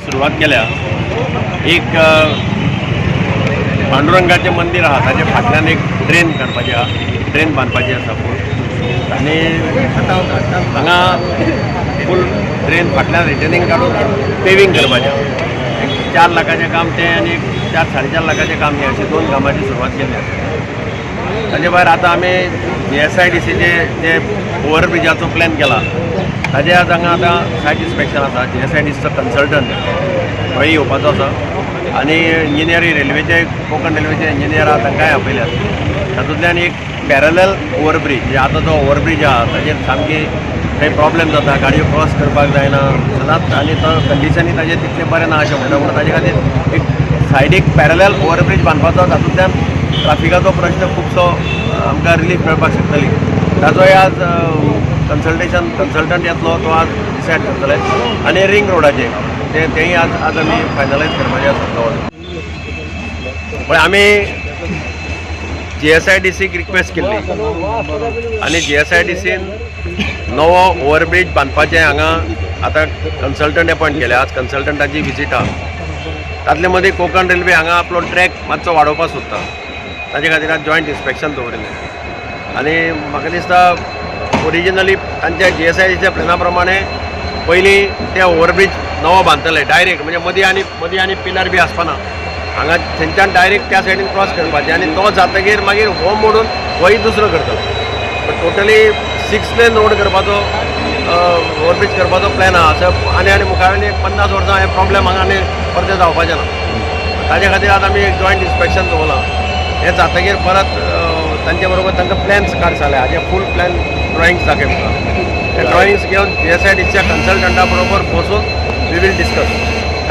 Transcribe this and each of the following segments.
सुरवात केल्या. एक पांडुरंगाचें मंदीर आहा, ताजे फाटल्यान एक ड्रेन काडपाची आहा, ड्रेन बांदपाची आसा फूल आनी हांगा फूल ड्रेन फाटल्यान रिटर्निंग काडून पेवींग करपाचें आहा. एक 4 लाखाचें काम तें आनी एक 4-4.5 लाखाचें काम हें, अशें दोन कामाची सुरवात केली आसा. ताजे भायर आतां आमी जीएसआयडीसीचे जे ओवरब्रिजाचो प्लॅन केला, ताजे आज हांगा आतां सायट इन्स्पेक्शन आसा. जीएसआयडीसीचो कन्सल्टंट थंय येवपाचो आसा आनी इंजिनियर, रेल्वेचे, कोंकण रेल्वेचे इंजिनियर आहा, तांकांय आपयल्यात. तातूंतल्यान एक पॅरलल ओवरब्रीज, म्हणजे आतां जो ओवरब्रीज आहा ताजेर सामकी थंय प्रॉब्लेम जाता, गाडयो क्रॉस करपाक जायना सदांच आनी तो कंडिशनूय ताजें तितलें बरें ना अशें म्हणटा. म्हणून ताजे खातीर एक सायडीक पॅरलल ओवरब्रीज बांदपाचो, तातूंतल्यान ट्राफिकाचो प्रश्न खुबसो आमकां रिलीफ मेळपाक शकतली. ताजोय आज कन्सल्टेशन, कन्सल्टंट येतलो, तो आज डिसायड करतले. आनी रिंग रोडाचे ते तेंय आज आज आमी फायनलायज करपाचें आसा. पळय, आमी जीएसआयडीसीक रिक्वेस्ट केल्ली आनी जीएसआयडीसीन नवो ओवरब्रीज बांदपाचें हांगा आतां कन्सल्टंट अपॉयंट केले. आज कन्सल्टंटाची विजीट आहा. तातले मदीं कोंकण रेल्वे हांगा आपलो ट्रॅक मातसो वाडोवपाक सोदता. ताजे खातीर आज जॉयंट इन्स्पेक्शन दवरिल्लें आनी म्हाका दिसता ओरिजिनली तांच्या जीएसआयडीच्या प्लॅना प्रमाणे पयलीं ते ओवरब्रीज नवो बांदतले डायरेक्ट, म्हणजे मदीं आनी पिलर बी आसपाना. हांगा थंयच्यान डायरेक्ट त्या सायडीन क्रॉस करपाचें आनी तो जातगीर मागीर हो मोडून होय दुसरो करतलो. टोटली 6 लेन रोड करपाचो, ओवरब्रीज करपाचो प्लॅन आहा असो. आनी आनी मुखावेली एक 50 वर्सां हे प्रॉब्लेम हांगा आनी परते जावपाचें ना. ताजे खातीर आतां आमी एक जॉयंट इन्स्पेक्शन दवरलां. हें जातगीर परत तांचे बरोबर तांकां प्लॅन्स काड जाले, हाजे फूल प्लॅन ड्रॉइंग्स दाखय म्हाका. ते ड्रॉइंग्स घेवन जीएसआयडीच्या कन्सल्टंटा बरोबर बसून we will discuss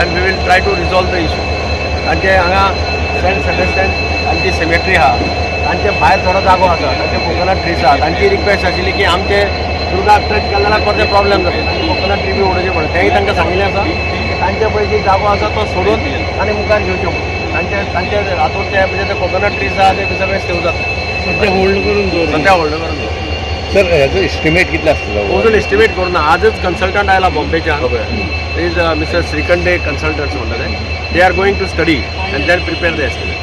and we will try to resolve the issue. तांचे हांगा सेंट सेबेस्टियन तांची सेमेट्री आहा, तांचे भायर थोडो जागो आसा, तांचे कोकोनट ट्रीज आहा. तांची रिक्वेस्ट आशिल्ली की आमचे दुर्गाक टच केले जाल्यार परते प्रॉब्लेम जाता, तांचे कोकोनट ट्री बी उडोवचे पडटा. तेंय तांकां सांगिल्लें आसा की तांचे पळय जागो आसा तो सोडून आनी मुखार घेवचे म्हणून. तांचे तांचे हातून ते म्हणजे ते कोकोनट ट्रीज आहा ते सगळे सेव जाता. सध्या होल्ड करून दवर. सध्या होल्ड करून दवर. सर, ह्याचं एस्टिमेट कितलें आसतलो? अजून एस्टिमेट करूं ना. आजच कन्सल्टंट आयला बॉम्बेच्यान, is mister Shrikhande consultants म्हणटा ते. They are going to study and then prepare the estimate.